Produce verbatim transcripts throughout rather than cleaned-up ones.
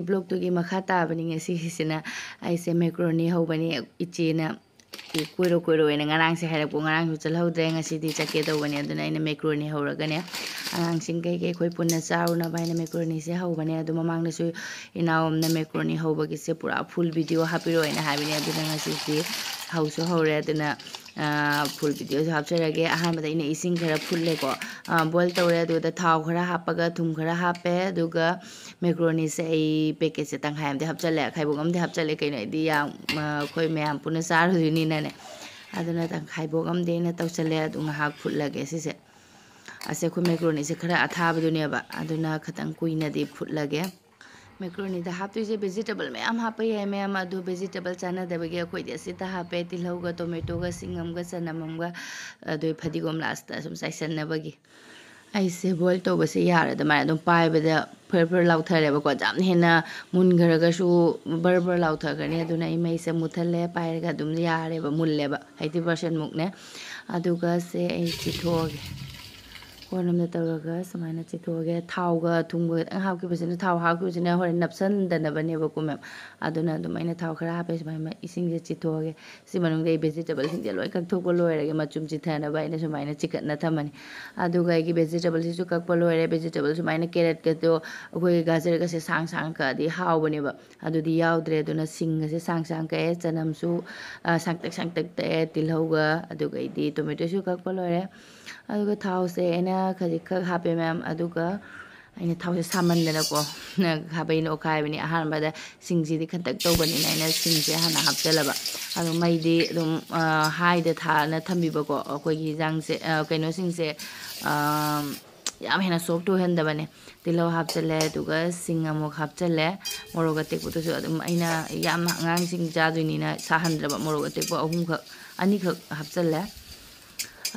ꯕ꯭ꯂꯣꯛꯇꯨꯒꯤ ꯃꯈꯥ ꯇꯥꯕꯅꯤ ꯉꯁꯤꯒꯤꯁꯤꯅ꯫ ꯑꯩꯁꯦ ꯃꯦꯀ꯭ꯔꯣꯅꯤ ꯍꯧꯕꯅꯤ꯫ ꯏꯆꯦꯅ "ꯀꯣꯏꯔꯣ, ꯀꯣꯏꯔꯣ" ꯍꯥꯏꯅ ꯉꯔꯥꯡꯁꯦ ꯍꯥꯏꯔꯛꯄ, ꯉꯔꯥꯡꯁꯨ ꯆꯠꯍꯧꯗ꯭ꯔꯦ, ꯉꯁꯤꯗꯤ ꯆꯠꯀꯦ ꯇꯧꯕꯅꯤ꯫ ꯑꯗꯨꯅ ꯑꯩꯅ ꯃꯦꯀ꯭ꯔꯣꯅꯤ ꯍꯧꯔꯒꯅꯦ, ꯑꯉꯥꯡꯁꯤꯡ ꯀꯩꯀꯩ ꯑꯩꯈꯣꯏ ꯄꯨꯟꯅ ꯆꯥꯔꯨꯅꯕ ꯍꯥꯏꯅ ꯃꯦꯀ꯭ꯔꯣꯅꯤꯁꯦ ꯍꯧꯕꯅꯦ꯫ ꯑꯗꯨ ꯃꯃꯥꯡꯗꯁꯨ ꯏꯅꯥꯎ ꯑꯃꯅ ꯃꯦꯀ꯭ꯔꯣꯅꯤ ꯍꯧꯕꯒꯤꯁꯦ ꯄꯨꯔꯥ ꯐꯨꯜ ꯚꯤꯗꯤꯑꯣ ꯍꯥꯞꯄꯤꯔꯛꯑꯣ ꯍꯥꯏꯅ ꯍꯥꯏꯕꯅꯦ꯫ ꯑꯗꯨꯅ ꯉꯁꯤꯗꯤ ꯍꯧꯁꯨ ꯍꯧꯔꯦ꯫ ꯑꯗꯨꯅ, ꯑ, ꯐꯨꯜ ꯚꯤꯗꯤꯑꯣꯁꯨ ꯍꯥꯞꯆꯔꯒꯦ꯫ ꯑꯍꯥꯟꯕꯗ ꯑꯩꯅ ꯏꯁꯤꯡ ꯈꯔ ꯐꯨꯠꯂꯦꯀꯣ, ꯑ, ꯕꯣꯏꯜ ꯇꯧꯔꯦ꯫ ꯑꯗꯨꯗ ꯊꯥꯎ ꯈꯔ ꯍꯥꯞꯄꯒ, ꯊꯨꯝ ꯈꯔ ꯍꯥꯞꯄꯦ꯫ ꯑꯗꯨꯒ ꯃꯦꯀ꯭ꯔꯣꯅꯤꯁꯦ ꯑꯩ ꯄꯦꯀꯦꯠꯁꯦ ꯇꯪꯈꯥꯏ ꯑꯃꯗꯤ ꯍꯥꯞꯆꯜꯂꯦ, ꯈꯥꯏꯕꯣꯛ ꯑꯃꯗꯤ ꯍꯥꯞꯆꯜꯂꯦ꯫ ꯀꯩꯅꯣ, ꯑꯩꯗꯤ ꯌꯥꯝ, ꯑ, ꯑꯩꯈꯣꯏ ꯃꯌꯥꯝ ꯄꯨꯟꯅ ꯆꯥꯔꯨꯗꯣꯏꯅꯤꯅꯅꯦ꯫ ꯑꯗꯨꯅ ꯇꯪꯈꯥꯏꯕꯣꯛ ꯑꯃꯗꯤ ꯑꯩꯅ ꯇꯧꯁꯜꯂꯦ꯫ ꯑꯗꯨ ꯉꯥꯏꯍꯥꯛ ꯐꯨꯠꯂꯒꯦ ꯁꯤꯁꯦ꯫ ꯑꯁꯦ ꯑꯩꯈꯣꯏ ꯃꯦꯀ꯭ꯔꯣꯅꯤꯁꯦ ꯈꯔ ꯑꯊꯥꯕꯗꯨꯅꯦꯕ, ꯑꯗꯨꯅ ꯈꯤꯇꯪ ꯀꯨꯏꯅꯗꯤ ꯐꯨꯠꯂꯒꯦ꯫ ꯃꯦꯀ꯭ꯔꯣꯅꯤꯗ ꯍꯥꯞꯇꯣꯏꯁꯦ ꯚꯦꯖꯤꯇꯦꯕꯜ ꯃꯌꯥꯝ ꯍꯥꯞꯄ ꯌꯥꯏ, ꯃꯌꯥꯝ, ꯑꯗꯨ ꯚꯦꯖꯤꯇꯦꯕꯜ ꯆꯥꯟꯅꯗꯕꯒꯤ ꯑꯩꯈꯣꯏꯗꯤ ꯑꯁꯤꯗ ꯍꯥꯞꯄꯦ, ꯇꯤꯜꯍꯧꯒ, ꯇꯣꯃꯦꯇꯣꯒ, ꯁꯤꯡ ꯑꯃꯒ, ꯆꯅꯝ ꯑꯃꯒ, ꯑꯗꯨ ꯐꯗꯤꯒꯣꯝ ꯂꯥꯁꯇ ꯁꯨꯝ ꯆꯥꯏꯁꯟꯅꯕꯒꯤ꯫ ꯑꯩꯁꯦ ꯕꯣꯏꯜ ꯇꯧꯕꯁꯦ ꯌꯥꯔꯦ, ꯑꯗꯨꯃꯥꯏꯅ ꯑꯗꯨꯝ ꯄꯥꯏꯕꯗ ꯐꯔ ꯐꯔ ꯂꯥꯎꯊꯔꯦꯕꯀꯣ꯫ ꯌꯥꯝ ꯍꯦꯟꯅ ꯃꯨꯟꯈ꯭ꯔꯒꯁꯨ ꯕꯔ ꯕꯔ ꯂꯥꯎꯊꯈ꯭ꯔꯅꯤ꯫ ꯑꯗꯨꯅ ꯑꯩ ꯃꯩꯁꯦ ꯃꯨꯠꯊꯠꯂꯦ, ꯄꯥꯏꯔꯒ ꯑꯗꯨꯝ ꯌꯥꯔꯦꯕ, ꯃꯨꯜꯂꯦꯕ, ꯑꯩꯠꯇꯤ ꯄꯥꯔꯁꯦꯟ ꯃꯨꯛꯅꯦ꯫ ꯑꯗꯨꯒ ꯁꯦ ꯑꯩ ꯆꯤꯊꯣꯛꯑꯒꯦ꯫ ꯀꯣꯟ ꯑꯃꯗ ꯇꯧꯔꯒ ꯁꯨꯃꯥꯏꯅ ꯆꯤꯊꯣꯛꯑꯒꯦ꯫ ꯊꯥꯎꯒ ꯊꯨꯝꯒ ꯈꯤꯇꯪ ꯍꯥꯞꯈꯤꯕꯁꯤꯅ, ꯊꯥꯎ ꯍꯥꯞꯈꯤꯕꯁꯤꯅ ꯍꯣꯔꯦꯟ ꯅꯞꯁꯟꯗꯅꯕꯅꯦꯕꯀꯣ, ꯃꯦꯝ꯫ ꯑꯗꯨꯅ ꯑꯗꯨꯝ ꯑꯩꯅ ꯊꯥꯎ ꯈꯔ ꯍꯥꯞꯄꯦ, ꯁꯨꯃꯥꯏꯅ ꯏꯁꯤꯡꯁꯦ ꯆꯤꯊꯣꯛꯑꯒꯦ꯫ ꯁꯤ ꯃꯅꯨꯡꯗ ꯑꯩ ꯚꯦꯖꯤꯇꯦꯕꯜꯁꯤꯡꯁꯦ ꯂꯣꯏ ꯀꯛꯊꯣꯛꯄ ꯂꯣꯏꯔꯒꯦ, ꯃꯆꯨꯝ ꯆꯤꯊꯅꯕ ꯑꯩꯅ ꯁꯨꯃꯥꯏꯅ ꯆꯤꯀꯠꯅ ꯊꯝꯃꯅꯤ꯫ ꯑꯗꯨꯒ ꯑꯩꯒꯤ ꯚꯦꯖꯤꯇꯦꯕꯜꯁꯤꯁꯨ ꯀꯛꯄ ꯂꯣꯏꯔꯦ꯫ ꯚꯦꯖꯤꯇꯦꯕꯜ ꯁꯨꯃꯥꯏꯅ ꯀꯦꯔꯠꯀꯗꯣ, ꯑꯩꯈꯣꯏꯒꯤ ꯒꯥꯖꯔꯒꯁꯦ ꯁꯥꯡ ꯁꯥꯡ ꯀꯛꯑꯗꯤ ꯍꯥꯎꯕꯅꯦꯕ, ꯑꯗꯨꯗꯤ ꯌꯥꯎꯗ꯭ꯔꯦ꯫ ꯑꯗꯨꯅ ꯁꯤꯡꯒꯁꯦ ꯁꯥꯡ ꯁꯥꯡ ꯀꯛꯑꯦ, ꯆꯅꯝꯁꯨ, ꯑ, ꯁꯥꯡꯇꯛ ꯁꯥꯡꯇꯛ ꯇꯛꯑꯦ, ꯇꯤꯜꯍꯧꯒ, ꯑꯗꯨꯒꯩꯗꯤ ꯇꯣꯃꯦꯇꯣꯁꯨ ꯀꯛꯄ ꯂꯣꯏꯔꯦ꯫ ꯑꯗꯨꯒ ꯊꯥꯎꯁꯦ ꯑꯩꯅ ꯈꯖꯤꯛꯈꯛ ꯍꯥꯞꯄꯦ, ꯃꯌꯥꯝ꯫ ꯑꯗꯨꯒ ꯑꯩꯅ ꯊꯥꯎꯁꯦ ꯁꯥꯃꯟꯗꯅꯀꯣ, ꯈꯥꯕꯩꯅ ꯑꯣꯠꯈꯥꯏꯕꯅꯤ꯫ ꯑꯍꯥꯟꯕꯗ ꯁꯤꯡꯁꯤꯗꯤ ꯈꯟꯇꯛ ꯇꯧꯕꯅꯤꯅ ꯑꯩꯅ ꯁꯤꯡꯁꯦ ꯍꯥꯟꯅ ꯍꯥꯞꯆꯜꯂꯕ꯫ ꯑꯗꯣ ꯃꯩꯗꯤ ꯑꯗꯨꯝ, ꯑ, ꯍꯥꯏꯗ ꯊꯥꯅ ꯊꯝꯕꯤꯕꯀꯣ꯫ ꯑꯩꯈꯣꯏꯒꯤ ꯌꯦꯟꯖꯥꯡꯁꯦ, ꯑ, ꯀꯩꯅꯣꯁꯤꯡꯁꯦ, ꯑ, ꯌꯥꯝ ꯍꯦꯟꯅ ꯁꯣꯐ ꯑꯣꯏꯍꯟꯗꯕꯅꯦ꯫ ꯇꯤꯜꯍꯧ ꯍꯥꯞꯆꯜꯂꯦ, ꯑꯗꯨꯒ ꯁꯤꯡ ꯑꯃꯨꯛ ꯍꯥꯞꯆꯜꯂꯦ꯫ ꯃꯣꯔꯣꯛ ꯑꯇꯦꯛꯄꯗꯨꯁꯨ ꯑꯗꯨꯝ ꯑꯩꯅ ꯌꯥꯝꯅ ꯑꯉꯥꯡꯁꯤꯡ ꯆꯥꯗꯣꯏꯅꯤꯅ ꯁꯥꯍꯟꯗ꯭ꯔꯕ, ꯃꯣꯔꯣꯛ ꯑꯇꯦꯛꯄ ꯑꯍꯨꯝꯈꯛ, ꯑꯅꯤꯈꯛ ꯍꯥꯞꯆꯜꯂꯦ꯫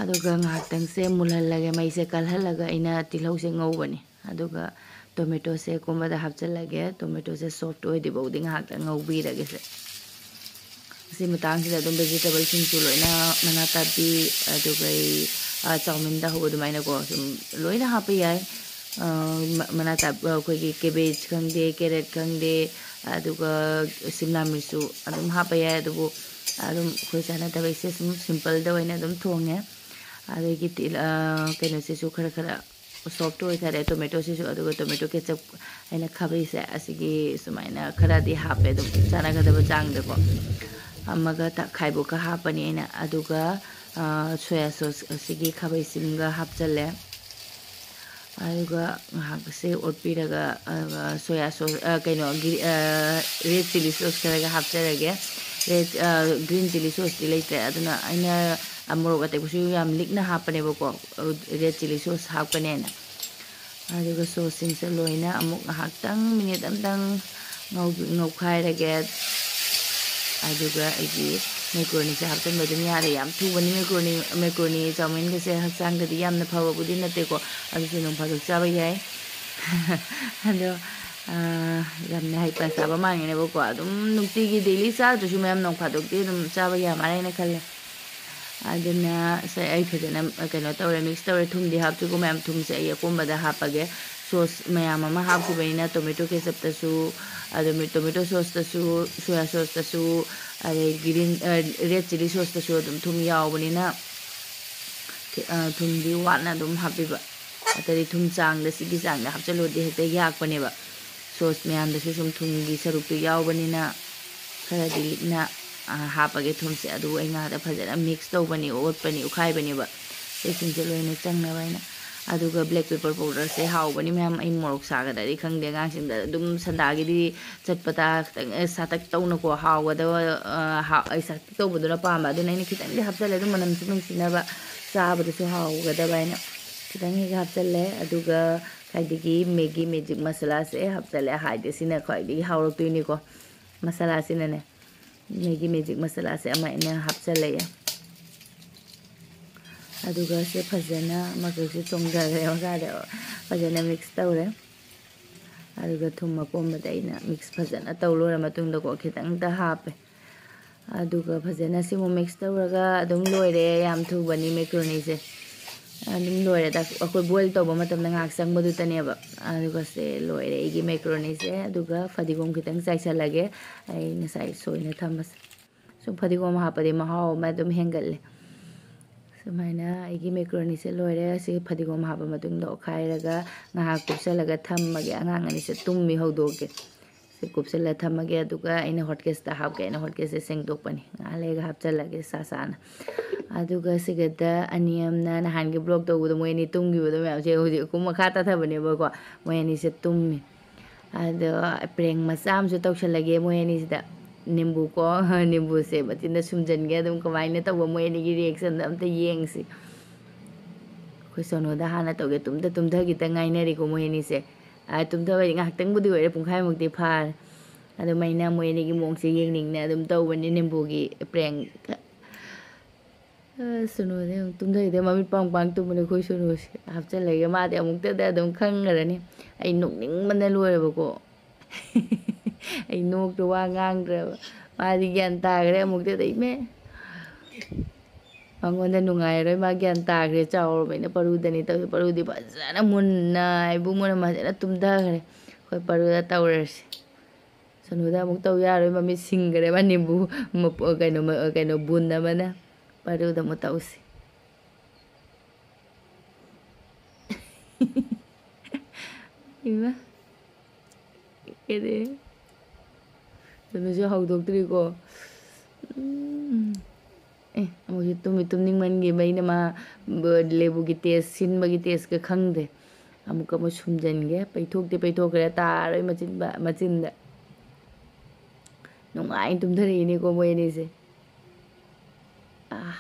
ꯑꯗꯨꯒ ꯉꯥꯏꯍꯥꯛꯇꯪꯁꯦ ꯃꯨꯜꯍꯜꯂꯒꯦ, ꯃꯩꯁꯦ ꯀꯜꯍꯜꯂꯒ ꯑꯩꯅ ꯇꯤꯜꯍꯧꯁꯦ ꯉꯧꯕꯅꯤ꯫ ꯑꯗꯨꯒ ꯇꯣꯃꯦꯇꯣꯁꯦ ꯀꯨꯝꯕꯗ ꯍꯥꯞꯆꯜꯂꯒꯦ꯫ ꯇꯣꯃꯦꯇꯣꯁꯦ ꯁꯣꯐ ꯑꯣꯏꯗ꯭ꯔꯤꯐꯥꯎꯗꯤ ꯉꯥꯏꯍꯥꯛꯇꯪ ꯉꯧꯕꯤꯔꯒꯦꯁꯦ꯫ ꯁꯤ ꯃꯇꯥꯡꯁꯤꯗ ꯑꯗꯨꯝ ꯚꯦꯖꯤꯇꯦꯕꯜꯁꯤꯡꯁꯨ ꯂꯣꯏꯅ, ꯃꯅꯥ ꯀꯥꯕꯤ, ꯑꯗꯨꯒ ꯑꯩ, ꯑ, ꯆꯧꯃꯤꯟꯗ ꯍꯧꯕ ꯑꯗꯨꯃꯥꯏꯅꯀꯣ, ꯁꯨꯝ ꯂꯣꯏꯅ ꯍꯥꯞꯄ ꯌꯥꯏ꯫ ꯃꯅꯥ ꯆꯥ ꯑꯩꯈꯣꯏꯒꯤ cabbage ꯈꯪꯗꯦ, carrot ꯈꯪꯗꯦ, ꯑꯗꯨꯒ ꯁꯤꯝꯂꯥ ꯃꯤꯔꯆꯁꯨ ꯑꯗꯨꯝ ꯍꯥꯞꯄ ꯌꯥꯏ꯫ ꯑꯗꯨꯕꯨ ꯑꯗꯨꯝ ꯑꯩꯈꯣꯏ ꯆꯥꯅꯗꯕꯩꯁꯦ ꯁꯨꯝ simpleꯗ ꯑꯣꯏꯅ ꯑꯗꯨꯝ ꯊꯣꯡꯉꯦ꯫ ꯑꯗꯒꯤ ꯀꯩꯅꯣꯁꯤꯁꯨ ꯈꯔ ꯈꯔ soft ꯑꯣꯏꯊꯔꯦ, tomatoꯁꯤꯁꯨ꯫ ꯑꯗꯨꯒ tomato ketchup ꯑꯩꯅ ꯈꯥꯕꯩꯁꯦ ꯑꯁꯤꯒꯤ ꯁꯨꯃꯥꯏꯅ ꯈꯔꯗꯤ ꯍꯥꯞꯄꯦ, ꯑꯗꯨꯝ ꯆꯥꯟꯅꯒꯗꯕ ꯆꯥꯡꯗꯀꯣ꯫ ꯑꯃꯒ ꯇꯪꯈꯥꯏꯕꯨꯛꯀ ꯍꯥꯞꯄꯅꯤ ꯑꯩꯅ꯫ ꯑꯗꯨꯒ soya sauce ꯑꯁꯤꯒꯤ ꯈꯥꯕꯩꯁꯤꯃꯒ ꯍꯥꯞꯆꯜꯂꯦ꯫ ꯑꯗꯨꯒ ꯉꯥꯏꯍꯥꯛꯁꯦ ꯑꯣꯠꯄꯤꯔꯒ, ꯑꯗꯨꯒ soya sauce, ꯀꯩꯅꯣ, red chilli sauce ꯈꯔꯒ ꯍꯥꯞꯆꯔꯒꯦ꯫ Red, green chilli sauceꯇꯤ ꯂꯩꯇ꯭ꯔꯦ, ꯑꯗꯨꯅ ꯑꯩꯅ ꯃꯣꯔꯣꯛ ꯑꯇꯦꯛꯄꯁꯨ ꯌꯥꯝ ꯂꯤꯛꯅ ꯍꯥꯞꯄꯅꯦꯕꯀꯣ, red chilli sauce ꯍꯥꯞꯀꯅꯦꯅ꯫ ꯑꯗꯨꯒ sauceꯁꯤꯡꯁꯦ ꯂꯣꯏꯅ ꯑꯃꯨꯛ ꯉꯥꯏꯍꯥꯛꯇꯪ, minute ꯑꯝꯇꯪ ꯉꯧꯈꯥꯏꯔꯒꯦ꯫ ꯑꯗꯨꯒ ꯑꯩꯒꯤ macaroniꯁꯦ ꯍꯥꯞꯆꯤꯟꯕ ꯑꯗꯨꯝ ꯌꯥꯔꯦ꯫ ꯌꯥꯝ ꯊꯨꯕꯅꯤ macaroni꯫ Macaroni, chowmeenꯒꯁꯦ ꯍꯛꯆꯥꯡꯗꯗꯤ ꯌꯥꯝꯅ ꯐꯕꯕꯨꯗꯤ ꯅꯠꯇꯦꯀꯣ, ꯑꯗꯨꯁꯨ ꯅꯣꯡ ꯐꯥꯗꯣꯛ ꯆꯥꯕ ꯌꯥꯏ꯫ ꯑꯗꯣ ꯌꯥꯝꯅ ꯍꯩꯄꯥ ꯆꯥꯕ ꯃꯥꯟꯒꯅꯦꯕꯀꯣ, ꯑꯗꯨꯝ ꯅꯨꯡꯇꯤꯒꯤ daily ꯆꯥꯗ꯭ꯔꯁꯨ ꯃꯌꯥꯝ ꯅꯣꯡ ꯐꯥꯗꯣꯛꯇꯤ ꯑꯗꯨꯝ ꯆꯥꯕ ꯌꯥ ꯃꯥꯜꯂꯦꯅ ꯈꯜꯂꯦ꯫ ꯑꯗꯨꯅ ꯁꯦ ꯑꯩ ꯐꯖꯅ ꯀꯩꯅꯣ ꯇꯧꯔꯦ, mix ꯇꯧꯔꯦ꯫ ꯊꯨꯝꯗꯤ ꯍꯥꯞꯇ꯭ꯔꯤꯀꯣ ꯃꯌꯥꯝ, ꯊꯨꯝꯁꯦ ꯑꯩ ꯑꯀꯣꯟꯕꯗ ꯍꯥꯞꯄꯒꯦ꯫ Sauce ꯃꯌꯥꯝ ꯑꯃ ꯍꯥꯞꯈꯤꯕꯅꯤꯅ, tomato ketchupꯇꯁꯨ, ꯑꯗꯨ tomato sauceꯇꯁꯨ, soya sauceꯇꯁꯨ, ꯑꯗꯩ green, red chilli sauceꯇꯁꯨ ꯑꯗꯨꯝ ꯊꯨꯝ ꯌꯥꯎꯕꯅꯤꯅ, ꯊꯨꯝꯗꯤ ꯋꯥꯠꯅ ꯑꯗꯨꯝ ꯍꯥꯞꯄꯤꯕ꯫ ꯑꯗꯩ ꯊꯨꯝ ꯆꯥꯡꯗ, ꯁꯤꯒꯤ ꯆꯥꯡꯗ ꯍꯥꯞꯆꯤꯜꯂꯨꯔꯗꯤ ꯍꯦꯛꯇ ꯌꯥꯛꯄꯅꯦꯕ꯫ Sauce ꯃꯌꯥꯝꯗꯁꯨ ꯁꯨꯝ ꯊꯨꯝꯒꯤ ꯁꯔꯨꯛꯇꯨ ꯌꯥꯎꯕꯅꯤꯅ ꯈꯔꯗꯤ ꯂꯤꯛꯅ ꯍꯥꯞꯄꯒꯦ ꯊꯨꯝꯁꯦ꯫ ꯑꯗꯨ ꯑꯩ ꯉꯥꯏꯍꯥꯛꯇ ꯐꯖꯅ mix ꯇꯧꯕꯅꯤ, ꯑꯣꯠꯄꯅꯤ, ꯎꯈꯥꯏꯕꯅꯦꯕ꯫ ꯁꯤꯁꯤꯡꯁꯦ ꯂꯣꯏꯅ ꯆꯪꯅꯕ ꯍꯥꯏꯅ꯫ ꯑꯗꯨꯒ black pepper powderꯁꯦ ꯍꯥꯎꯕꯅꯤ ꯃꯌꯥꯝ꯫ ꯑꯩ ꯃꯣꯔꯣꯛ ꯁꯥꯒꯗ꯭ꯔꯗꯤ ꯈꯪꯗꯦ, ꯑꯉꯥꯡꯁꯤꯡꯗ ꯑꯗꯨꯝ ꯁꯟꯗꯥꯒꯤꯗꯤ ꯆꯠꯄꯗ ꯈꯤꯇꯪ ꯁꯥꯇꯛ ꯇꯧꯅꯀꯣ, ꯍꯥꯎꯒꯗꯕ, ꯑꯩ ꯁꯥꯇꯛ ꯇꯧꯕꯗꯨꯅ ꯄꯥꯝꯕ꯫ ꯑꯗꯨꯅ ꯑꯩꯅ ꯈꯤꯇꯪꯗꯤ ꯍꯥꯞꯆꯜꯂꯦ, ꯑꯗꯨꯝ ꯃꯅꯝꯁꯨ ꯅꯨꯡꯁꯤꯅꯕ, ꯆꯥꯕꯗꯁꯨ ꯍꯥꯎꯒꯗꯕ ꯍꯥꯏꯅ ꯈꯤꯇꯪ ꯍꯦꯛ ꯍꯥꯞꯆꯜꯂꯦ꯫ ꯑꯗꯨꯒ ꯈ꯭ꯋꯥꯏꯗꯒꯤ Maggi magic masalaꯁꯦ ꯍꯥꯞꯆꯜꯂꯦ꯫ ꯍꯥꯏꯗꯤ ꯁꯤꯅ ꯈ꯭ꯋꯥꯏꯗꯒꯤ ꯍꯥꯎꯔꯛꯇꯣꯏꯅꯤꯀꯣ, ꯃꯁꯥꯂꯥꯁꯤꯅꯅꯦ꯫ Maggi magic masalaꯁꯦ ꯑꯃ ꯑꯩꯅ ꯍꯥꯞꯆꯜꯂꯛꯑꯦ꯫ ꯑꯗꯨꯒ ꯁꯤ ꯐꯖꯅ ꯃꯆꯨꯁꯨ ꯆꯣꯡꯊꯈ꯭ꯔꯦ ꯃꯈꯥꯗ, ꯐꯖꯅ mix ꯇꯧꯔꯦ꯫ ꯑꯗꯨꯒ ꯊꯨꯝ ꯑꯄꯣꯝꯕꯗ ꯑꯩꯅ mix ꯐꯖꯅ ꯇꯧ ꯂꯣꯏꯔ ꯃꯇꯨꯡꯗꯀꯣ, ꯈꯤꯇꯪꯇ ꯍꯥꯞꯄꯦ꯫ ꯑꯗꯨꯒ ꯐꯖꯅ ꯁꯤꯃꯨꯛ mix ꯇꯧꯔꯒ ꯑꯗꯨꯝ ꯂꯣꯏꯔꯦ꯫ ꯌꯥꯝ ꯊꯨꯕꯅꯤ macaroniꯁꯦ꯫ ꯑꯗꯨꯝ ꯂꯣꯏꯔꯦꯗ꯫ ꯑꯩꯈꯣꯏ ꯕꯣꯏꯜ ꯇꯧꯕ ꯃꯇꯝꯗ ꯉꯥꯏꯍꯥꯛ ꯆꯪꯕꯗꯨꯇꯅꯦꯕ꯫ ꯑꯗꯨꯒ ꯁꯦ ꯂꯣꯏꯔꯦ ꯑꯩꯒꯤ ꯃꯦꯀ꯭ꯔꯣꯅꯤꯁꯦ꯫ ꯑꯗꯨꯒ ꯐꯗꯤꯒꯣꯝ ꯈꯤꯇꯪ ꯆꯥꯏꯁꯜꯂꯒꯦ꯫ ꯑꯩ ꯉꯁꯥꯏ ꯁꯣꯏꯅ ꯊꯝꯕꯁꯦ꯫ ꯁꯨꯝ ꯐꯗꯤꯒꯣꯝ ꯍꯥꯞꯄꯗꯤ ꯃꯍꯥꯎ ꯑꯃ ꯑꯗꯨꯝ ꯍꯦꯟꯒꯠꯂꯦ꯫ ꯁꯨꯃꯥꯏꯅ ꯑꯩꯒꯤ ꯃꯦꯀ꯭ꯔꯣꯅꯤꯁꯦ ꯂꯣꯏꯔꯦ꯫ ꯁꯤ ꯐꯗꯤꯒꯣꯝ ꯍꯥꯞꯄ ꯃꯇꯨꯡꯗ ꯑꯣꯠꯈꯥꯏꯔꯒ ꯉꯥꯏꯍꯥꯛ ꯀꯨꯞꯁꯜꯂꯒ ꯊꯝꯃꯒꯦ꯫ ꯑꯉꯥꯡ ꯑꯅꯤꯁꯦ ꯇꯨꯝꯃꯤ, ꯍꯧꯗꯣꯛꯀꯦ꯫ ꯁꯤ ꯀꯨꯞꯁꯜꯂ ꯊꯝꯃꯒꯦ꯫ ꯑꯗꯨꯒ ꯑꯩꯅ ꯍꯣꯠꯀꯦꯁꯇ ꯍꯥꯞꯀꯦ꯫ ꯑꯩꯅ ꯍꯣꯠꯀꯦꯁꯁꯦ ꯁꯦꯡꯗꯣꯛꯄꯅꯤ꯫ ꯉꯥꯏꯍꯥꯛ ꯂꯩꯔꯒ ꯍꯥꯞꯆꯜꯂꯒꯦ ꯁꯥ ꯁꯥꯅ꯫ ꯑꯗꯨꯒ ꯁꯤꯒꯗ ꯑꯅꯤ ꯑꯃꯅ ꯅꯍꯥꯟꯒꯤ ꯕ꯭ꯂꯣꯛ ꯇꯧꯕꯗꯣ ꯃꯣꯏ ꯑꯅꯤ ꯇꯨꯝꯈꯤꯕꯗꯣ ꯃꯌꯥꯝꯁꯦ ꯍꯧꯖꯤꯛ ꯎꯀꯨꯝ ꯃꯈꯥ ꯇꯥꯊꯕꯅꯦꯕꯀꯣ꯫ ꯃꯣꯏ ꯑꯅꯤꯁꯦ ꯇꯨꯝꯃꯤ꯫ ꯑꯗꯣ ꯄ꯭ꯔꯦꯡ ꯃꯆꯥ ꯑꯃꯁꯨ ꯇꯧꯁꯜꯂꯒꯦ ꯃꯣꯏ ꯑꯅꯤꯁꯤꯗ꯫ ꯅꯤꯝꯕꯨꯀꯣ, ꯅꯤꯝꯕꯨꯁꯦ ꯃꯆꯤꯟꯗ ꯁꯨꯝꯖꯟꯒꯦ꯫ ꯑꯗꯨꯝ ꯀꯃꯥꯏꯅ ꯇꯧꯕ ꯃꯣꯏ ꯑꯅꯤꯒꯤ ꯔꯤꯌꯦꯛꯁꯟꯗꯣ ꯑꯝꯇ ꯌꯦꯡꯁꯤ꯫ ꯑꯩꯈꯣꯏ ꯁꯣꯅꯨꯗ ꯍꯥꯟꯅ ꯇꯧꯒꯦ꯫ ꯇꯨꯝꯗ ꯇꯨꯝꯊꯈꯤꯇ ꯉꯥꯏꯅꯔꯤꯀꯣ ꯃꯣꯏ ꯑꯅꯤꯁꯦ꯫ ꯑ, ꯇꯨꯝꯊꯕꯗꯤ ꯉꯥꯏꯍꯥꯛꯇꯪꯕꯨꯗꯤ ꯑꯣꯏꯔꯦ, ꯄꯨꯡꯈꯥꯏꯃꯨꯛꯇꯤ ꯐꯥꯔꯦ꯫ ꯑꯗꯨꯃꯥꯏꯅ ꯃꯣꯏ ꯑꯅꯤꯒꯤ ꯃꯑꯣꯡꯁꯦ ꯌꯦꯡꯅꯤꯡꯅ ꯑꯗꯨꯝ ꯇꯧꯕꯅꯤ ꯅꯤꯝꯕꯨꯒꯤ ꯄ꯭ꯔꯦꯡ꯫ ꯑ, ꯁꯣꯅꯨꯗꯤ ꯑꯃꯨꯛ ꯇꯨꯝꯊꯈꯤꯗ ꯃꯃꯤꯠ ꯄꯥꯡ ꯄꯥꯡ ꯇꯨꯝꯕꯅꯤ ꯑꯩꯈꯣꯏ ꯁꯣꯅꯨꯁꯦ꯫ ꯍꯥꯞꯆꯤꯜꯂꯒꯦ꯫ ꯃꯥꯗꯤ ꯑꯃꯨꯛꯇꯗ ꯑꯗꯨꯝ ꯈꯪꯈ꯭ꯔꯅꯤ꯫ ꯑꯩ ꯅꯣꯛꯅꯤꯡꯕꯅ ꯂꯣꯏꯔꯦꯕꯀꯣ꯫ ꯑꯩ ꯅꯣꯛꯇ ꯋꯥ ꯉꯥꯡꯗ꯭ꯔꯦꯕ꯫ ꯃꯥꯗꯤ ꯒ꯭ꯌꯥꯟ ꯇꯥꯈ꯭ꯔꯦ ꯑꯃꯨꯛꯇꯗ, ꯏꯃꯦ꯫ ꯃꯉꯣꯟꯗ ꯅꯨꯡꯉꯥꯏꯔꯣꯏ, ꯃꯥ ꯒ꯭ꯌꯥꯟ ꯇꯥꯈ꯭ꯔꯦ, ꯆꯥꯎꯔꯕꯅꯤꯅ꯫ ꯄꯔꯨꯗꯅꯤ ꯇꯧꯔꯤꯁꯦ꯫ ꯄꯔꯨꯗꯤ ꯐꯖꯅ ꯃꯨꯟꯅ ꯏꯕꯨꯡꯉꯣꯅ ꯐꯖꯅ ꯇꯨꯝꯊꯈ꯭ꯔꯦ꯫ ꯑꯩꯈꯣꯏ ꯄꯔꯨꯗ ꯇꯧꯔꯁꯤ꯫ ꯁꯣꯅꯨꯗ ꯑꯃꯨꯛ ꯇꯧ ꯌꯥꯔꯣꯏ, ꯃꯃꯤꯠ ꯁꯤꯡꯈ꯭ꯔꯦ꯫ ꯃꯥ ꯅꯤꯝꯕꯨ ꯃꯄꯣ-, ꯀꯩꯅꯣ, ꯃ-, ꯀꯩꯅꯣ, ꯕꯨꯟ ꯑꯃꯅ꯫ ꯄꯔꯨꯗ ꯑꯃꯨꯛ ꯇꯧꯁꯤ꯫ ꯏꯃꯥ꯫ ꯀꯩꯗꯧꯔꯦ? ꯁꯣꯅꯨꯁꯨ ꯍꯧꯗꯣꯛꯇ꯭ꯔꯤꯀꯣ꯫ ꯎꯝ꯫ ꯑꯦ, ꯑꯃꯨꯛꯁꯨ ꯇꯨꯝꯃꯤ, ꯇꯨꯝꯅꯤꯡꯃꯟꯈꯤꯕꯩꯅ ꯃꯥ ꯕ-, ꯂꯦꯕꯨꯒꯤ ꯇꯦꯁ, ꯁꯤꯟꯕꯒꯤ ꯇꯦꯁꯀ ꯈꯪꯗꯦ꯫ ꯑꯃꯨꯛꯀ ꯑꯃꯨꯛ ꯁꯨꯝꯖꯟꯒꯦ꯫ ꯄꯩꯊꯣꯛꯇꯤ ꯄꯩꯊꯣꯛꯈ꯭ꯔꯦ, ꯇꯥꯔꯣꯏ ꯃꯆꯤꯟꯕ-, ꯃꯆꯤꯟꯗ꯫ ꯅꯨꯡꯉꯥꯏꯅ ꯇꯨꯝꯊꯔꯛꯏꯅꯦꯀꯣ ꯃꯣꯏ ꯑꯅꯤꯁꯦ꯫ ꯑꯥ꯫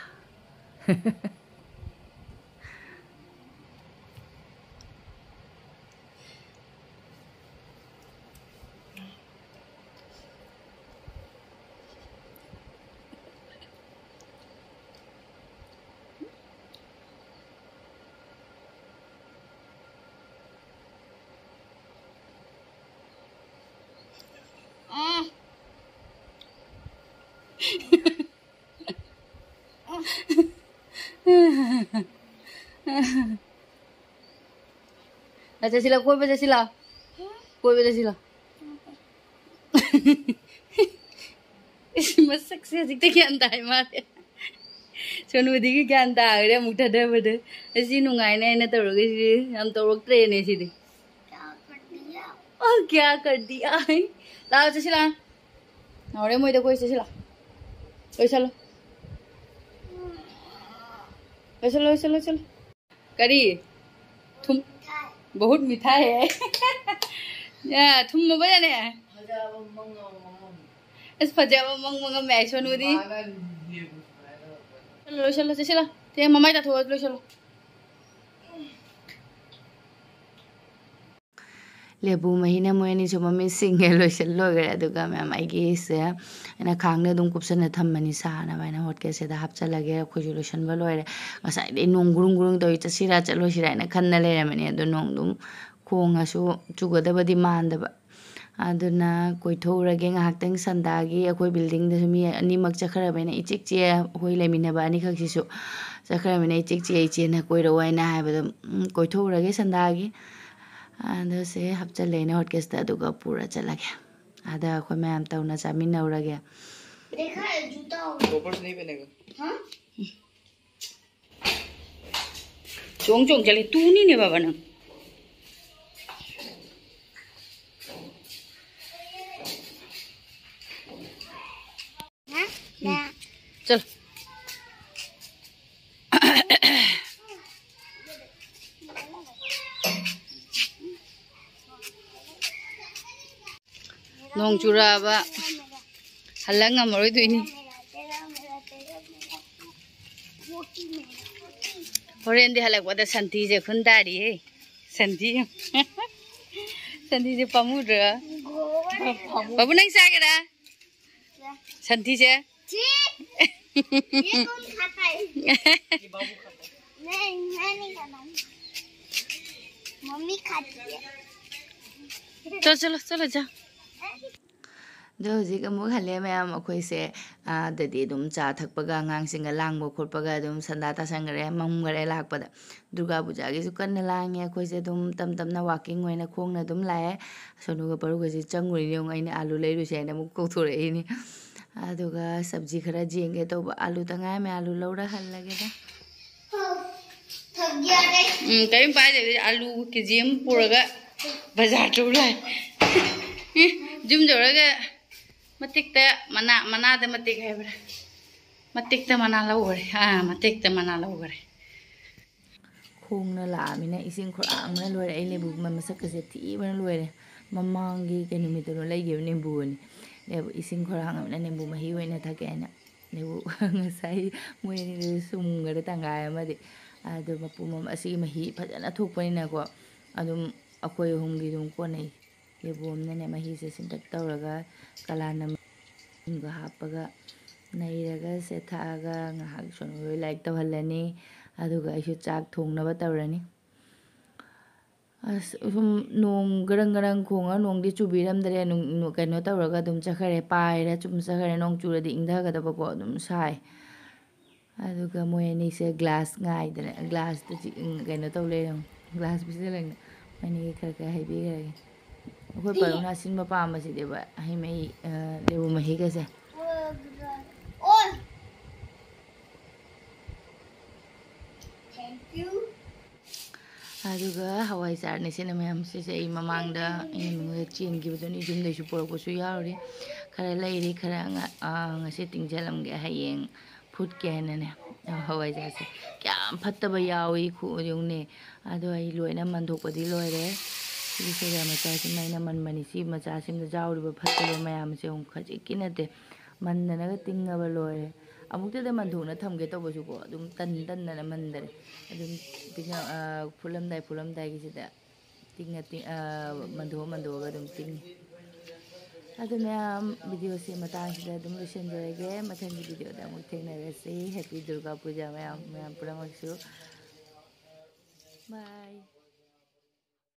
ꯑ, ꯆꯠꯁꯤꯂꯥ, ꯀꯣꯏꯕ ꯆꯠꯁꯤꯂꯥ꯫ ꯀꯣꯏꯕ ꯆꯠꯁꯤꯂꯥ꯫ ꯏꯁ, ꯃꯁꯛꯁꯦ ꯍꯧꯖꯤꯛꯇ ꯒ꯭ꯌꯥꯟ ꯇꯥꯏ ꯃꯥꯁꯦ꯫ ꯁꯣꯅꯨꯗꯤꯒꯤ ꯒ꯭ꯌꯥꯟ ꯇꯥꯈ꯭ꯔꯦ ꯑꯃꯨꯛ ꯊꯥꯗꯕꯗ꯫ ꯑꯁꯤ ꯅꯨꯡꯉꯥꯏꯅꯦ ꯑꯩꯅ ꯇꯧꯔꯒ ꯁꯤ ꯌꯥꯝ ꯇꯧꯔꯛꯇ꯭ꯔꯦꯅꯦ ꯁꯤꯗꯤ꯫ ꯑꯣ, ꯀꯌꯥ ꯀꯔ ꯗꯤꯌꯥ ꯍꯥꯏ꯫ ꯂꯥꯛꯑꯣ, ꯆꯠꯁꯤ ꯂꯥꯛꯑꯣ꯫ ꯅꯥꯎꯔꯦꯝ ꯃꯣꯏꯗ ꯀꯣꯏ ꯆꯠꯁꯤ ꯂꯥꯛꯑꯣ꯫ ꯂꯣꯏꯁꯜꯂꯣ꯫ ꯂꯣꯏꯁꯜꯂꯣ, ꯂꯣꯏꯁꯜꯂꯣ, ꯂꯣꯏꯁꯜꯂꯣ꯫ ꯀꯔꯤ? ꯊꯨꯝ꯫ ꯕꯍꯨꯠ ꯃꯤꯊꯥ ꯍꯦ꯫ ꯌꯥ, ꯊꯨꯝꯃꯕ ꯌꯥꯅꯦ? ꯑꯁ, ꯐꯖꯕ ꯃꯪ ꯃꯪꯉꯝꯃꯦ ꯑꯩ ꯁꯣꯅꯨꯗꯤ꯫ ꯂꯣꯏꯁꯜꯂꯣ, ꯆꯠꯁꯤꯜꯂꯣ꯫ ꯁꯦ, ꯃꯃꯥꯏ ꯇꯥꯊꯣꯛꯑꯣ, ꯂꯣꯏꯁꯜꯂꯣ꯫ ꯂꯦꯕꯨ ꯃꯍꯤꯅ ꯃꯣꯏ ꯑꯅꯤꯁꯨ ꯃꯃꯤꯠ ꯁꯤꯡꯉꯦ, ꯂꯣꯏꯁꯤꯜ ꯂꯣꯏꯈ꯭ꯔꯦ꯫ ꯑꯗꯨꯒ ꯃꯌꯥꯝ ꯑꯩꯒꯤꯁꯦ ꯑꯩꯅ ꯈꯥꯡꯗ ꯑꯗꯨꯝ ꯀꯨꯞꯁꯟꯅ ꯊꯝꯕꯅꯤ ꯁꯥꯅꯕ ꯍꯥꯏꯅ ꯍꯣꯠ ꯀꯦꯁꯁꯤꯗ ꯍꯥꯞꯆꯜꯂꯒꯦ꯫ ꯑꯩꯈꯣꯏꯁꯨ ꯂꯣꯏꯁꯟꯕ ꯂꯣꯏꯔꯦ꯫ ꯉꯁꯥꯏꯗꯩ ꯅꯣꯡ ꯒꯨꯔꯨꯡ ꯒꯨꯔꯨꯡ ꯇꯧꯏ, ꯆꯠꯁꯤꯔꯥ ꯆꯠꯂꯣꯏꯁꯤꯔꯥ ꯍꯥꯏꯅ ꯈꯟꯅ ꯂꯩꯔꯝꯃꯤꯅꯦ꯫ ꯑꯗꯣ ꯅꯣꯡ ꯑꯗꯨꯝ ꯈꯣꯡꯉꯁꯨ ꯆꯨꯒꯗꯕꯗꯤ ꯃꯥꯟꯗꯕ꯫ ꯑꯗꯨꯅ ꯀꯣꯏꯊꯣꯛꯎꯔꯒꯦ ꯉꯥꯏꯍꯥꯛꯇꯪ ꯁꯟꯗꯥꯒꯤ꯫ ꯑꯩꯈꯣꯏ ꯕꯤꯜꯗꯤꯡꯗꯁꯨ ꯃꯤ ꯑꯅꯤꯃꯛ ꯆꯠꯈ꯭ꯔꯕꯅꯤꯅ ꯏꯆꯤꯛ ꯆꯤꯛꯑꯦ꯫ ꯑꯩꯈꯣꯏ ꯂꯩꯃꯤꯟꯅꯕ ꯑꯅꯤꯈꯛꯁꯤꯁꯨ ꯆꯠꯈ꯭ꯔꯕꯅꯤꯅ ꯏꯆꯤꯛ ꯆꯤꯛꯑꯦ꯫ ꯏꯆꯦꯅ ꯀꯣꯏꯔꯛꯑꯣ ꯍꯥꯏꯅ ꯍꯥꯏꯕꯗꯣ, ꯎꯝ, ꯀꯣꯏꯊꯣꯛꯎꯔꯒꯦ ꯁꯟꯗꯥꯒꯤ꯫ ꯑꯗꯣ ꯁꯦ ꯍꯥꯞꯆꯜꯂꯦ ꯑꯩꯅ ꯍꯣꯠ ꯀꯦꯁꯇ, ꯑꯗꯨꯒ ꯄꯨꯔ ꯆꯠꯂꯒꯦ꯫ ꯑꯥꯗ ꯑꯩꯈꯣꯏ ꯃꯌꯥꯝ ꯇꯧꯅ ꯆꯥꯃꯤꯟꯅꯧꯔꯒꯦ꯫ देखा है जूता हो। टॉपर्स नहीं पहनेगा। हाँ। ꯆꯣꯡ ꯆꯣꯡ ꯆꯠꯂꯤ꯫ ꯇꯨꯅꯤꯅꯦ ꯕꯥꯕꯥ ꯅꯪ꯫ ꯆꯠꯂꯣ꯫ ꯅꯣꯡ ꯆꯨꯔꯛꯑꯕ ꯍꯜꯂꯛ ꯉꯝꯃꯔꯣꯏꯗꯣꯏꯅꯤ꯫ ꯍꯣꯔꯦꯟꯗꯤ ꯍꯜꯂꯛꯄꯗ ꯁꯟꯊꯤꯁꯦ ꯈꯨꯟ ꯇꯥꯔꯤꯌꯦ꯫ ꯁꯟꯊꯤ꯫ ꯁꯟꯊꯤꯁꯦ ꯄꯥꯝꯃꯨꯗ꯭ꯔꯥ? ꯕꯥꯕꯨ, ꯅꯪ ꯆꯥꯒꯦꯔꯥ? ꯁꯟꯊꯤꯁꯦ? छी! ये कौन खाता है? नहीं, मैं नहीं खाता हूँ। मम्मी खाती है। चलो, चलो, चलो, जा। ꯑꯗꯣ ꯍꯧꯖꯤꯛ ꯑꯃꯨꯛ ꯍꯜꯂꯦ ꯃꯌꯥꯝ꯫ ꯑꯩꯈꯣꯏꯁꯦ ꯑꯥꯗꯗꯤ ꯑꯗꯨꯝ ꯆꯥ ꯊꯛꯄꯒ ꯑꯉꯥꯡꯁꯤꯡꯒ ꯂꯥꯡꯕ ꯈꯣꯠꯄꯒ ꯑꯗꯨꯝ ꯁꯟꯗꯥ ꯇꯥꯁꯟꯈ꯭ꯔꯦ, ꯃꯝꯈ꯭ꯔꯦ ꯂꯥꯛꯄꯗ꯫ ꯗꯨꯔꯒꯥ ꯄꯨꯖꯥꯒꯤꯁꯨ ꯀꯟꯅ ꯂꯥꯡꯉꯦ꯫ ꯑꯩꯈꯣꯏꯁꯦ ꯑꯗꯨꯝ ꯇꯞ ꯇꯞꯅ walking ꯑꯣꯏꯅ ꯈꯣꯡꯅ ꯑꯗꯨꯝ ꯂꯥꯛꯑꯦ꯫ ꯁꯣꯅꯨꯒ ꯄꯔꯨꯒꯁꯦ ꯆꯪꯉꯨꯔꯤꯅꯤ ꯌꯦꯡꯉꯨ, ꯑꯩꯅ ꯑꯥꯂꯨ ꯂꯩꯔꯨꯁꯦ ꯍꯥꯏꯅ ꯑꯃꯨꯛ ꯀꯧꯊꯣꯔꯛꯏꯅꯤ꯫ ꯑꯗꯨꯒ ꯁꯕꯖꯤ ꯈꯔ ꯌꯦꯡꯒꯦ ꯇꯧꯕ, ꯑꯥꯂꯨ ꯇꯉꯥꯏ ꯑꯃ ꯑꯥꯂꯨ ꯂꯧꯔ ꯍꯜꯂꯒꯦꯗ꯫ ꯎꯝ, ꯀꯔꯤꯝ ꯄꯥꯏꯗꯕꯤ ꯑꯥꯂꯨ ꯀꯦ ꯖꯤ ꯑꯃ ꯄꯨꯔꯒ ꯕꯖꯥꯔ ꯇꯧ ꯂꯥꯛꯑꯦ꯫ ꯎꯝ, ꯌꯨꯝ ꯌꯧꯔꯒ ꯃꯇꯦꯛꯇ ꯃꯅꯥ, ꯃꯅꯥꯗ ꯃꯇꯦꯛ ꯍꯥꯏꯕ꯭ꯔꯥ? ꯃꯇꯦꯛꯇ ꯃꯅꯥ ꯂꯧꯈꯔꯦ꯫ ꯑꯥ, ꯃꯇꯦꯛꯇ ꯃꯅꯥ ꯂꯧꯈꯔꯦ꯫ ꯈꯣꯡꯅ ꯂꯥꯛꯑꯃꯤꯅ ꯏꯁꯤꯡ ꯈꯨꯔꯥꯡꯕꯅ ꯂꯣꯏꯔꯦ꯫ ꯑꯩ ꯂꯦꯕꯨ ꯃꯁꯛꯀꯁꯦ ꯊꯤꯕꯅ ꯂꯣꯏꯔꯦ꯫ ꯃꯃꯥꯡꯒꯤ ꯀꯩ ꯅꯨꯃꯤꯠꯇꯨꯅꯣ ꯂꯩꯈꯤꯕ ꯅꯦꯝꯕꯨꯅꯤ꯫ ꯂꯦꯕꯨ ꯏꯁꯤꯡ ꯈꯨꯔꯥꯡ ꯑꯃꯅ ꯅꯦꯝꯕꯨ ꯃꯍꯤ ꯑꯣꯏꯅ ꯊꯛꯀꯦ ꯍꯥꯏꯅ꯫ ꯂꯦꯕꯨ ꯉꯁꯥꯏ ꯃꯣꯏ ꯑꯅꯤꯗꯨꯁꯨ ꯁꯨꯝꯈꯔꯦ ꯇꯪꯈꯥꯏ ꯑꯃꯗꯤ꯫ ꯑꯗꯣ ꯃꯄꯨꯝ ꯑꯃ ꯑꯁꯤꯒꯤ ꯃꯍꯤ ꯐꯖꯅ ꯊꯣꯛꯄꯅꯤꯅꯀꯣ, ꯑꯗꯨꯝ ꯑꯩꯈꯣꯏ ꯑꯍꯨꯝꯒꯤ ꯑꯗꯨꯝ ꯀꯣꯟꯅꯩ꯫ ꯂꯦꯕꯨ ꯑꯃꯅꯅꯦ ꯃꯍꯤꯁꯦ ꯁꯤꯟꯇꯛ ꯇꯧꯔꯒ ꯀꯂꯥꯅꯝꯒ ꯍꯥꯞꯄꯒ ꯅꯩꯔꯒ ꯁꯦꯠꯊꯛꯑꯒ ꯉꯥꯏꯍꯥꯛ ꯁꯣꯝꯗ ꯂꯥꯏꯔꯤꯛ ꯇꯧꯍꯜꯂꯅꯤ꯫ ꯑꯗꯨꯒ ꯑꯩꯁꯨ ꯆꯥꯛ ꯊꯣꯡꯅꯕ ꯇꯧꯔꯅꯤ꯫ ꯑꯁ, ꯁꯨꯝ ꯅꯣꯡ ꯒꯔꯪ ꯒꯔꯪ ꯈꯣꯡꯉ ꯅꯣꯡꯗꯤ ꯆꯨꯕꯤꯔꯝꯗ꯭ꯔꯦ꯫ ꯅꯨꯡ-, ꯅꯨ-, ꯀꯩꯅꯣ ꯇꯧꯔꯒ ꯑꯗꯨꯝ ꯆꯠꯈ꯭ꯔꯦ, ꯄꯥꯏꯔ ꯁꯨꯝ ꯆꯠꯈ꯭ꯔꯦ꯫ ꯅꯣꯡ ꯆꯨꯔꯗꯤ ꯏꯪꯊꯒꯗꯕꯀꯣ, ꯑꯗꯨꯝ ꯁꯥꯏ꯫ ꯑꯗꯨꯒ ꯃꯣꯏ ꯑꯅꯤꯁꯦ ꯒ꯭ꯂꯥꯁ ꯉꯥꯏꯗꯅ, ꯒ꯭ꯂꯥꯁꯇ ꯆꯤ-, ꯎꯝ, ꯀꯩꯅꯣ ꯇꯧ ꯂꯩꯔꯝꯃꯤ꯫ ꯒ꯭ꯂꯥꯁ ꯄꯤꯁꯤꯜꯂꯛꯏꯅꯦ꯫ ꯃꯣꯏ ꯑꯅꯤꯒꯤ ꯈꯔ ꯈꯔ ꯍꯩꯕꯤꯈ꯭ꯔꯒꯦ꯫ ꯑꯩꯈꯣꯏ ꯄꯔꯨꯅ ꯑꯁꯤꯟꯕ ꯄꯥꯝꯕꯁꯤꯗꯤꯕ ꯍꯩ ꯃꯍꯤ, ꯑ, ꯂꯦꯕꯨ ꯃꯍꯤꯒꯁꯦ꯫ ꯑꯣ, thank you꯫ ꯑꯗꯨꯒ ꯍꯋꯥꯏꯖꯥꯔꯅꯦ ꯁꯤꯅ ꯃꯌꯥꯝ꯫ ꯁꯤꯁꯦ ꯑꯩ ꯃꯃꯥꯡꯗ ꯑꯩꯅ ꯃꯤꯉꯣꯟꯗ ꯆꯦꯟꯈꯤꯕꯗꯨꯅ ꯌꯨꯝꯗꯩꯁꯨ ꯄꯨꯔꯛꯄꯁꯨ ꯌꯥꯎꯔꯤ꯫ ꯈꯔ ꯂꯩꯔꯤ, ꯈꯔ ꯉ-, ꯑ, ꯉꯁꯤ ꯇꯤꯡꯁꯤꯜꯂꯝꯒꯦ, ꯍꯌꯦꯡ ꯐꯨꯠꯀꯦ ꯍꯥꯏꯅꯅꯦ꯫ ꯑ, ꯍꯋꯥꯏꯖꯥꯔꯁꯦ ꯀꯌꯥꯝ ꯐꯠꯇꯕ ꯌꯥꯎꯏ ꯈꯨ-, ꯌꯦꯡꯉꯨꯅꯦ꯫ ꯑꯗꯣ ꯑꯩ ꯂꯣꯏꯅ ꯃꯟꯊꯣꯛꯄꯗꯤ ꯂꯣꯏꯔꯦ꯫ ꯁꯤꯒꯤ ꯁꯣꯗꯥ ꯃꯆꯥꯁꯤꯃ ꯑꯩꯅ ꯃꯟꯕꯅꯤ꯫ ꯁꯤ ꯃꯆꯥꯁꯤꯃꯗ ꯌꯥꯎꯔꯤꯕ ꯐꯠꯇꯕ ꯃꯌꯥꯝꯁꯦ ꯑꯃꯨꯛ ꯈꯖꯤꯛꯀꯤ ꯅꯠꯇꯦ꯫ ꯃꯟꯗꯅꯒ ꯇꯤꯡꯉꯕ ꯂꯣꯏꯔꯦ꯫ ꯑꯃꯨꯛꯇꯗ ꯃꯟꯊꯣꯛꯅ ꯊꯝꯒꯦ ꯇꯧꯕꯁꯨꯀꯣ, ꯑꯗꯨꯝ ꯇꯟ ꯇꯟꯗꯅ ꯃꯟꯗꯔꯦ꯫ ꯑꯗꯨꯝ ꯇꯤꯡꯉ-, ꯑ, ꯐꯨꯠꯂꯝꯗꯥꯏ, ꯐꯨꯠꯂꯝꯗꯥꯏꯒꯤꯁꯤꯗ ꯇꯤꯡꯉ ꯇꯤꯡ-, ꯑ, ꯃꯟꯊꯣꯛꯑ ꯃꯟꯊꯣꯛꯑꯒ ꯑꯗꯨꯝ ꯇꯤꯡꯉꯤ꯫ ꯑꯗꯨ ꯃꯌꯥꯝ, ꯚꯤꯗꯤꯑꯣꯁꯤ ꯃꯇꯥꯡꯁꯤꯗ ꯑꯗꯨꯝ ꯂꯣꯏꯁꯤꯟꯖꯔꯒꯦ꯫ ꯃꯊꯪꯒꯤ ꯚꯤꯗꯤꯑꯣꯗ ꯑꯃꯨꯛ ꯊꯦꯡꯅꯔꯁꯤ꯫ Happy ꯗꯨꯔꯒꯥ ꯄꯨꯖꯥ ꯃꯌꯥꯝ, ꯃꯌꯥꯝ ꯄꯨꯝꯅꯃꯛꯁꯨ꯫ Bye꯫